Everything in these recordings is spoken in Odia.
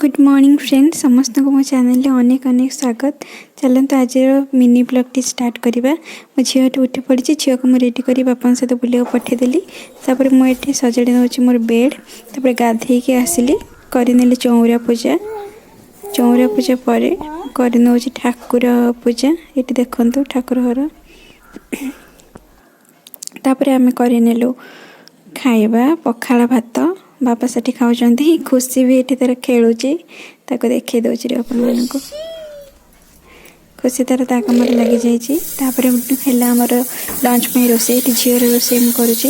ଗୁଡ୍ ମର୍ଣ୍ଣିଂ ଫ୍ରେଣ୍ଡ, ସମସ୍ତଙ୍କୁ ମୋ ଚ୍ୟାନେଲରେ ଅନେକ ଅନେକ ସ୍ୱାଗତ। ଚାଲନ୍ତୁ, ଆଜିର ମିନି ବ୍ଲଗ୍ଟି ଷ୍ଟାର୍ଟ କରିବା। ମୋ ଝିଅ ଏଠି ଉଠି ପଡ଼ିଛି। ଝିଅକୁ ମୁଁ ରେଡ଼ି କରି ବାପାଙ୍କ ସହିତ ବୁଲିବାକୁ ପଠାଇଦେଲି। ତାପରେ ମୁଁ ଏଠି ସଜାଡ଼ି ନେଉଛି ମୋର ବେଡ଼୍। ତାପରେ ଗାଧେଇକି ଆସିଲି, କରିନେଲି ଚଉରା ପୂଜା। ଚଉରା ପୂଜା ପରେ କରିନେଉଛି ଠାକୁର ପୂଜା। ଏଠି ଦେଖନ୍ତୁ ଠାକୁର ଘର। ତାପରେ ଆମେ କରିନେଲୁ ଖାଇବା, ପଖାଳ ଭାତ। ବାପା ସେଠି ଖାଉଛନ୍ତି। ଖୁସି ବି ଏଠି ତାର ଖେଳୁଛି, ତାକୁ ଦେଖେଇ ଦେଉଛି ଆପଣମାନଙ୍କୁ। ଖୁସି ତାର ତା କାମରେ ଲାଗିଯାଇଛି। ତାପରେ ହେଲା ଆମର ଲଞ୍ଚ ପାଇଁ ରୋଷେଇ। ଏଠି ଝିଅର ରୋଷେଇ ମୁଁ କରୁଛି,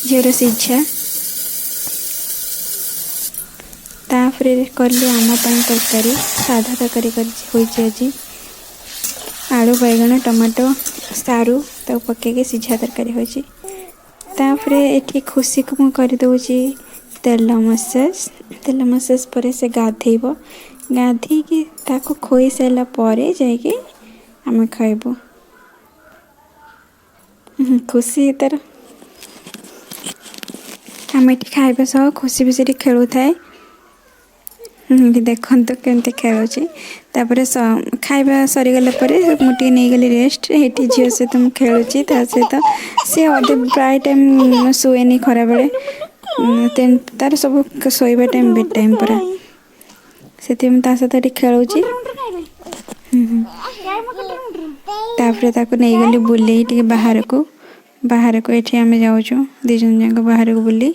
ଝିଅର ସିଝା। ତାପରେ କଲି ଆମ ପାଇଁ ତରକାରୀ। ସାଧା ତରକାରୀ କରିଛି, ହୋଇଛି ଆଜି। ଆଳୁ, ବାଇଗଣ, ଟମାଟୋ, ସାରୁ ତାକୁ ପକେଇକି ସିଝା ତରକାରୀ ହୋଇଛି। ତାପରେ ଏଠି ଖୁସିକୁ ମୁଁ କରିଦେଉଛି ତେଲ ମସାଜ। ତେଲ ମସାଜ ପରେ ସେ ଗାଧେଇବ। ଗାଧେଇକି ତାକୁ ଖୋଇ ସାରିଲା ପରେ ଯାଇକି ଆମେ ଖାଇବୁ। ଖୁସି ତାର, ଆମେ ଏଠି ଖାଇବା ସହ ଖୁସି ବି ସେଠି ଖେଳୁଥାଏ। ଏଠି ଦେଖନ୍ତୁ କେମିତି ଖେଳୁଛି। ତାପରେ ଖାଇବା ସରିଗଲା ପରେ ମୁଁ ଟିକେ ନେଇଗଲି ରେଷ୍ଟ। ଏଠି ଝିଅ ସହିତ ମୁଁ ଖେଳୁଛି ତା ସହିତ। ସେ ଅଧେ ପ୍ରାୟ ଟାଇମ୍ ଶୁଏନି ଖରାବେଳେ। ତାର ସବୁ ଶୋଇବା ଟାଇମ୍ ବେଡ଼ ଟାଇମ୍ ପୁରା। ସେଥିପାଇଁ ମୁଁ ତା ସହିତ ଏଠି ଖେଳୁଛି। ତାପରେ ତାକୁ ନେଇଗଲି ବୁଲେଇ ଟିକେ ବାହାରକୁ। ବାହାରକୁ ଏଠି ଆମେ ଯାଉଛୁ ଦୁଇ ଜଣ ଯାକ ବାହାରକୁ ବୁଲି।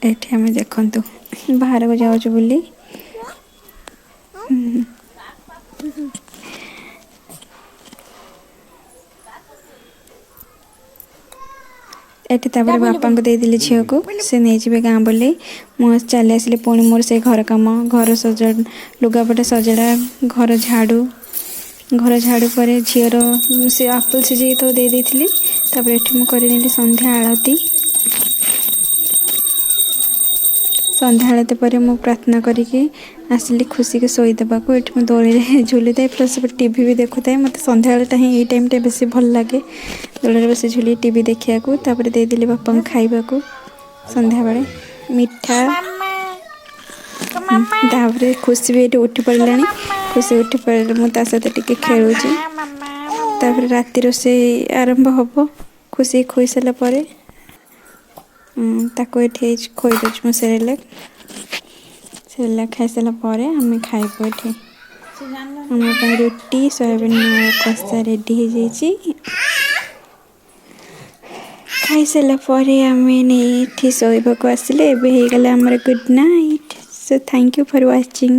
ଏଠି ଆମେ ଦେଖନ୍ତୁ ବାହାରକୁ ଯାଉଛୁ ବୁଲି। ଏଠି ତାପରେ ବାପାଙ୍କୁ ଦେଇଦେଲି ଝିଅକୁ, ସେ ନେଇଯିବେ ଗାଁ ବୁଲେଇ। ମୁଁ ଚାଲି ଆସିଲି ପୁଣି ମୋର ସେଇ ଘର କାମ, ଘର ସଜା, ଲୁଗାପଟା ସଜଡ଼ା, ଘର ଝାଡ଼ୁ। ଘର ଝାଡ଼ୁ ପରେ ଝିଅର ସେ ଆପଲ୍ ସିଝେଇକି ତାକୁ ଦେଇ ଦେଇଥିଲି। ତାପରେ ଏଠି ମୁଁ କରିନେଲି ସନ୍ଧ୍ୟା ଆଳତି। ସନ୍ଧ୍ୟା ଆଳତି ପରେ ମୁଁ ପ୍ରାର୍ଥନା କରିକି ଆସିଲି ଖୁସିକୁ ଶୋଇଦେବାକୁ। ଏଠି ମୁଁ ଦୋଳିରେ ଝୁଲିଥାଏ, ପ୍ଲସ୍ ଟିଭି ବି ଦେଖୁଥାଏ। ମୋତେ ସନ୍ଧ୍ୟାବେଳଟା ହିଁ ଏଇ ଟାଇମ୍ଟା ବେଶୀ ଭଲ ଲାଗେ, ଦୋଳିରେ ବସି ଝୁଲି ଟିଭି ଦେଖିବାକୁ। ତାପରେ ଦେଇଦେଲି ବାପାଙ୍କୁ ଖାଇବାକୁ ସନ୍ଧ୍ୟାବେଳେ ମିଠା। ତାପରେ ଖୁସି ବି ଏଠି ଉଠି ପଡ଼ିଲାଣି। ଖୁସି ଉଠି ପଡ଼ିଲେ ମୁଁ ତା ସହିତ ଟିକେ ଖେଳୁଛି। ତାପରେ ରାତି ରୋଷେଇ ଆରମ୍ଭ ହେବ ଖୁସି ଖୋଇ ସାରିଲା ପରେ। ତାକୁ ଏଠି ଖୋଇ ଦେଉଛି ମୁଁ ସେରେଲାକ୍। ସେରେଲାକ୍ ଖାଇସାରିଲା ପରେ ଆମେ ଖାଇବୁ। ଏଠି ଆମ ପାଇଁ ରୁଟି ସୋୟାବିନ୍ କଷା ରେଡ଼ି ହେଇଯାଇଛି। ଖାଇସାରିଲା ପରେ ଆମେ ନେଇ ଏଠି ଶୋଇବାକୁ ଆସିଲେ। ଏବେ ହେଇଗଲା ଆମର good night. So thank you for watching.